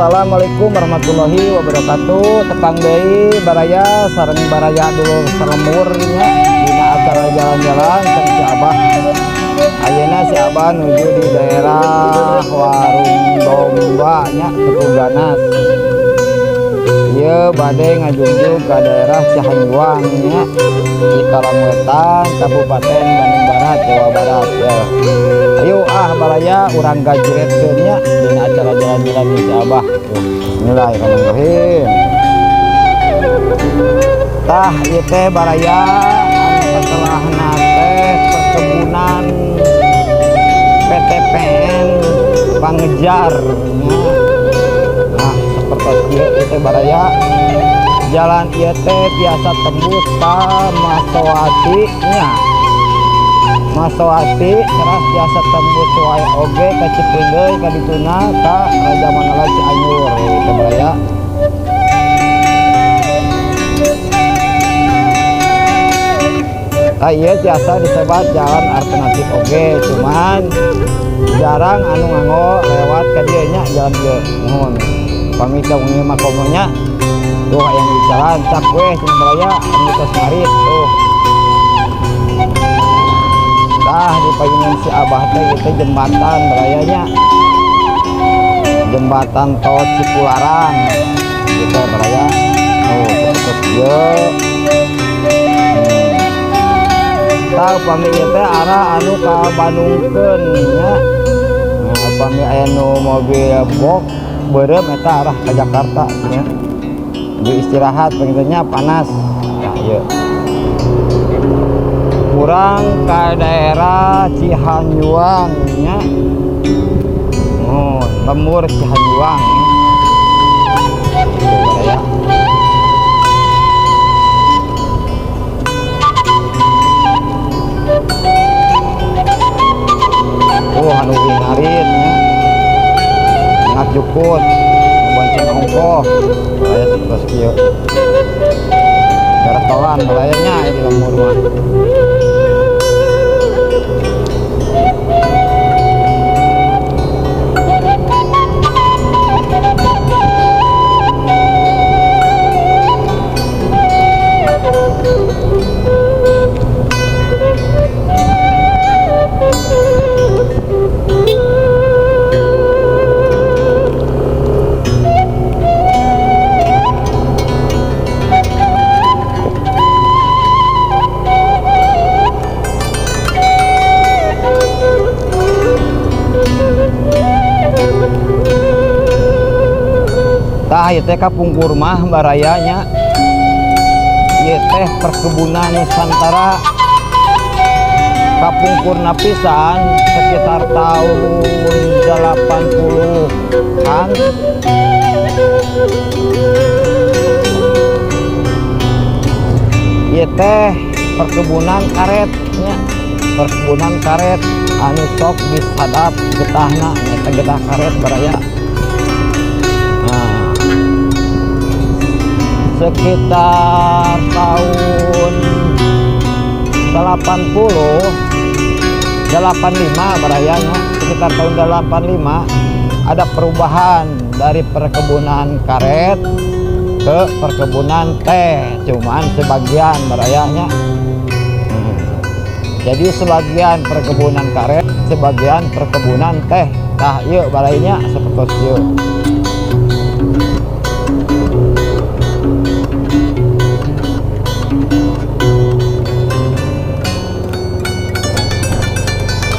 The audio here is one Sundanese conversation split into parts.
Assalamualaikum warahmatullahi wabarakatuh. Tepang deui baraya sareng baraya dulur salembur nya dina acara jalan-jalan sareng si Abah. Ayeuna si Abah nuju di daerah Warung Domba nya, Tepu Ganas. Ieu bade ngajungjung ka daerah Cihanjuang nya, Cikalongwetan, Kabupaten Bandung Barat, Jawa Barat ya. Ayo ah baraya, urang gajretkeun nya dina acara jalan-jalan di si Abah. Tuh, bismillahirrahmanirrahim. Tah, ieu teh baraya anu katelahna teh perkebunan PTPN Pangejar nya. Nah, seperti ieu teh baraya, jalan ieu teh biasa tembus ka Masowati nya. Masowati teras biasa tembus wae oge ka Cipeundeuy, ka dituna ka Raja Mandala Cianjur ieu teh baraya. Tah, ieu biasa disebat jalan alternatif oge, cuman jarang anu nganggo lewat ka dieu nya, jalan ieu. Muhun. Pami teh wengi mah komo nya. Tuh aya nu jalan cak weh cenah baraya anu tos ngarit tuh. Tah, di payunan si Abah teh ieu teh jembatan baraya nya. Jembatan tol Cipularang ieu teh baraya. Oh, seperti ieu. Tah, upami ieu teh arah anu ka Bandungkeun nya. Nah, upami aya nu mobil box beureum eta arah ka Jakarta nya. Di istirahat pengennya panas. Nah, ieu. Kurang ka daerah Cihanjuang nya. Oh, lembur Cihanjuang nya. Tuh, baraya. Oh, anu ngarit nya. Ngat jukut, bonceng ongkoh. Aya seperti kieu. Garatolan baraya nya di lembur mah. Tah, ieu teh kapungkur mah baraya nya. Ieu teh perkebunan Nusantara. Kapungkurna pisan sekitar tahun 80-an. Ieu teh perkebunan karet nya. Perkebunan karet anu sok disadap getahna, eta getah karet baraya. Nah, sekitar tahun 80, 85 barayanya, sekitar tahun 85 ada perubahan dari perkebunan karet ke perkebunan teh, cuman sebagian barayanya. Jadi sebagian perkebunan karet, sebagian perkebunan teh. Tah, ieu barayanya seperti ieu.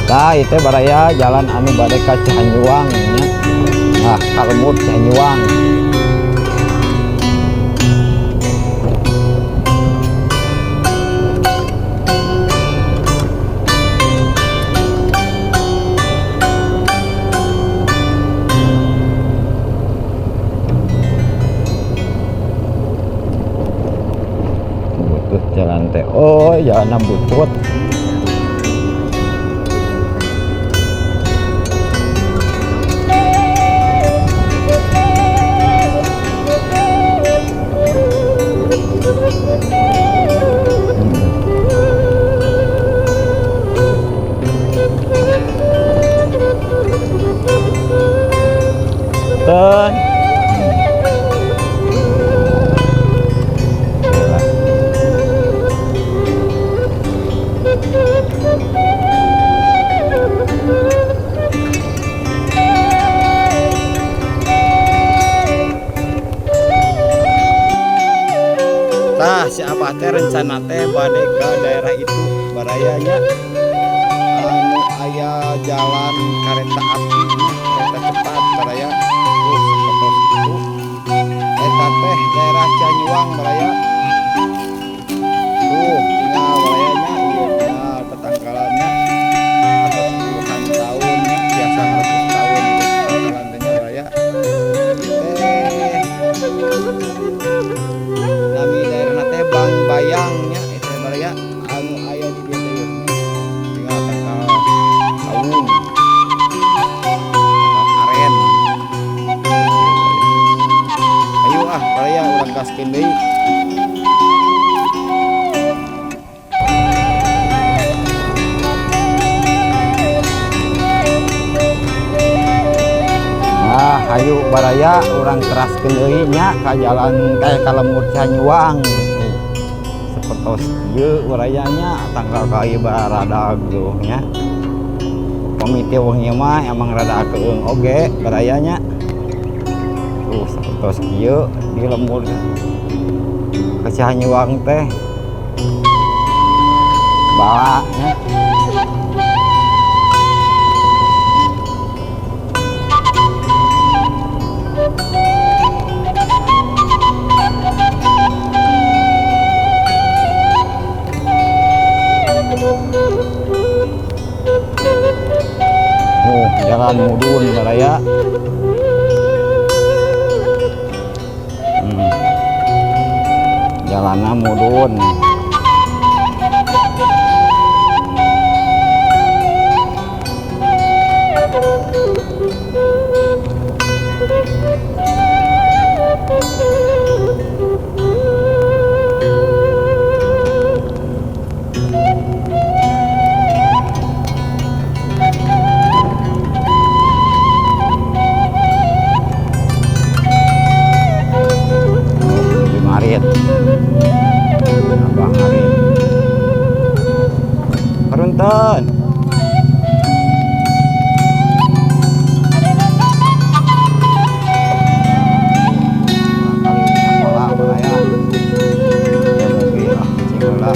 Tah, itu baraya jalan anu bade ka Cihanjuang nya. Nah, ka lembur Cihanjuang. Butut jalan teh. Oh, jalan butut. Ten. Si Abah teh rencana teh bade ke daerah itu baraya nya, anu aya jalan kereta api, kereta cepat baraya. Tuh, sapertos itu eta teh daerah Cihanjuang baraya. Tuh tinggal baraya nya, ieu tinggal tetangkalannya atau puluhan tahun nya, biasa ratus tahun itu tetangkalan teh nya baraya. Teh nami daerahna teh Bangbayang nya itu baraya, anu aya di dieu teh ieu tinggal tangkal kawung, tangkal aren. Ayo ah baraya, urang gaskeun deui. Nah, hayu baraya, urang teraskeun deui nya ka jalan teh ka lembur Cihanjuang. Tuh, sapertos ieu baraya nya, tangkal ka ieu baradag tuh nya. Pami teu wengi mah emang rada keung oge baraya nya. Tuh, sapertos ieu di lembur ke Cihanjuang teh. Bala nya. Oh, jalan mudun baraya. Jalanna mudun. Di Marit. Abang Marit. Punten. Kali sekolah baraya. Ya mobil ah, cing heula.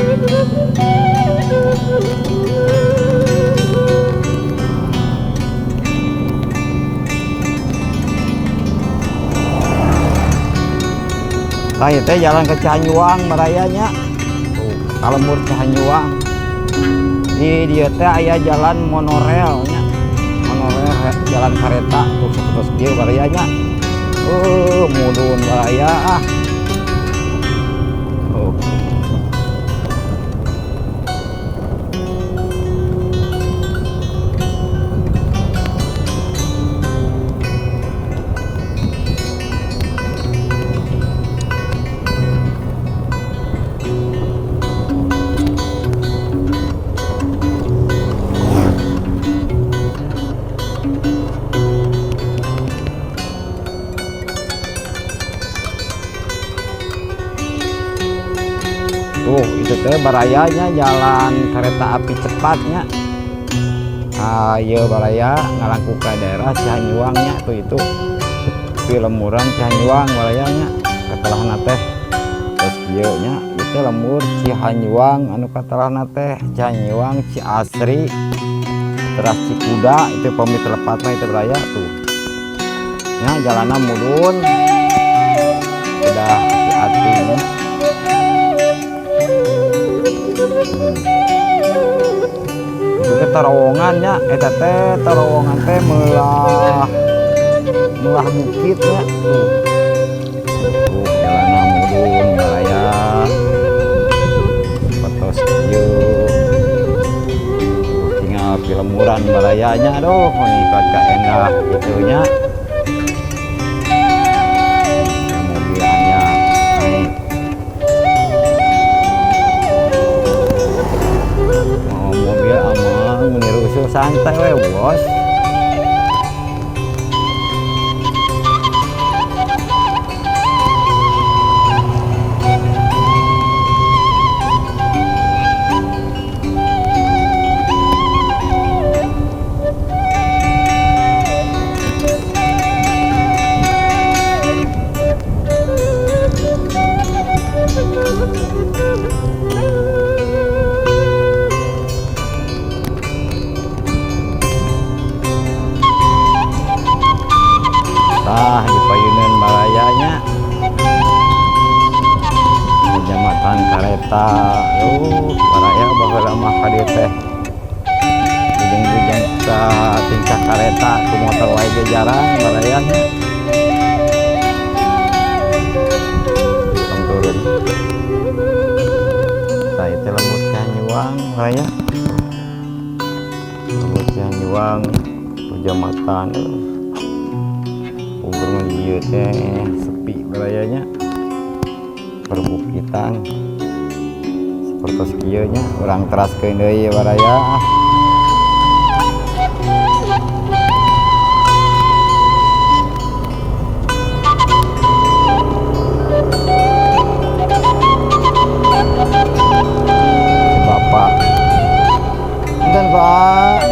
Tah ieu teh jalan ke Cihanjuang baraya nya. Tuh, ka lembur Cihanjuang. Di dieu teh aya jalan monorel nya. Monorel jalan kareta tuh sapertos kieu baraya nya. Mudun baraya ah. Tuh. Tuh, itu teh barayanya jalan kereta api cepatnya. Ayo baraya ngalangkung ke daerah Cihanjuangnya tuh itu. Di lemburan Cihanjuang barayanya katelahna teh. Terus kieu nya itu lembur Cihanjuang anu katelahna teh Cihanjuang Ciasri teras Cikuda itu pami telepatna itu baraya tuh. Nya jalanna mudun. Udah hati-hati nya. Itu teh terowongan nya, eta teh terowongan teh melah bukit nya tuh. Tuh jalanna mudun baraya. Patos ieu. Tinggal pilemburan barayanya aduh menikat ka endah kitu nya. Mobil anyar naik. Mau mobil amang meni rusuh santai we bos. Tah di payunan barayanya jambatan kareta. Baraya baheula mah ka dieu teh bujeng-bujeng ka tingkah kareta ku motor wae ge jarang baraya nya. Tong turun. Tah ieu lembur Cihanjuang baraya. Lembur Cihanjuang jambatan. Pugur mah ieu teh sepi barayanya. Perbukitan seperti kieu nya, urang teraskeun deui baraya. Bapak. Punten, Pak.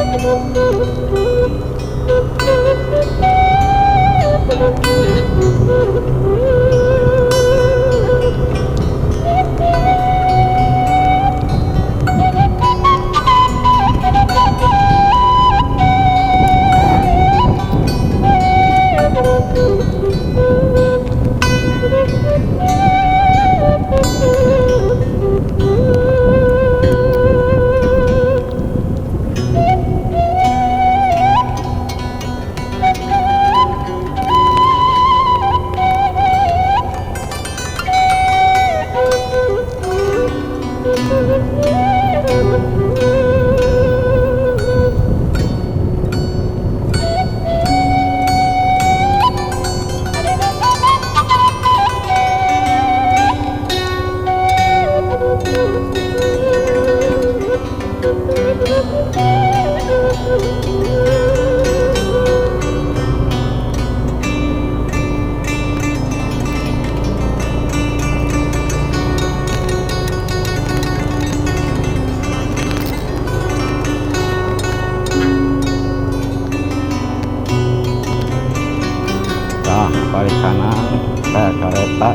Tah, balik kanan kayak kereta.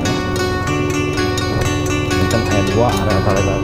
Punten aya dua kereta.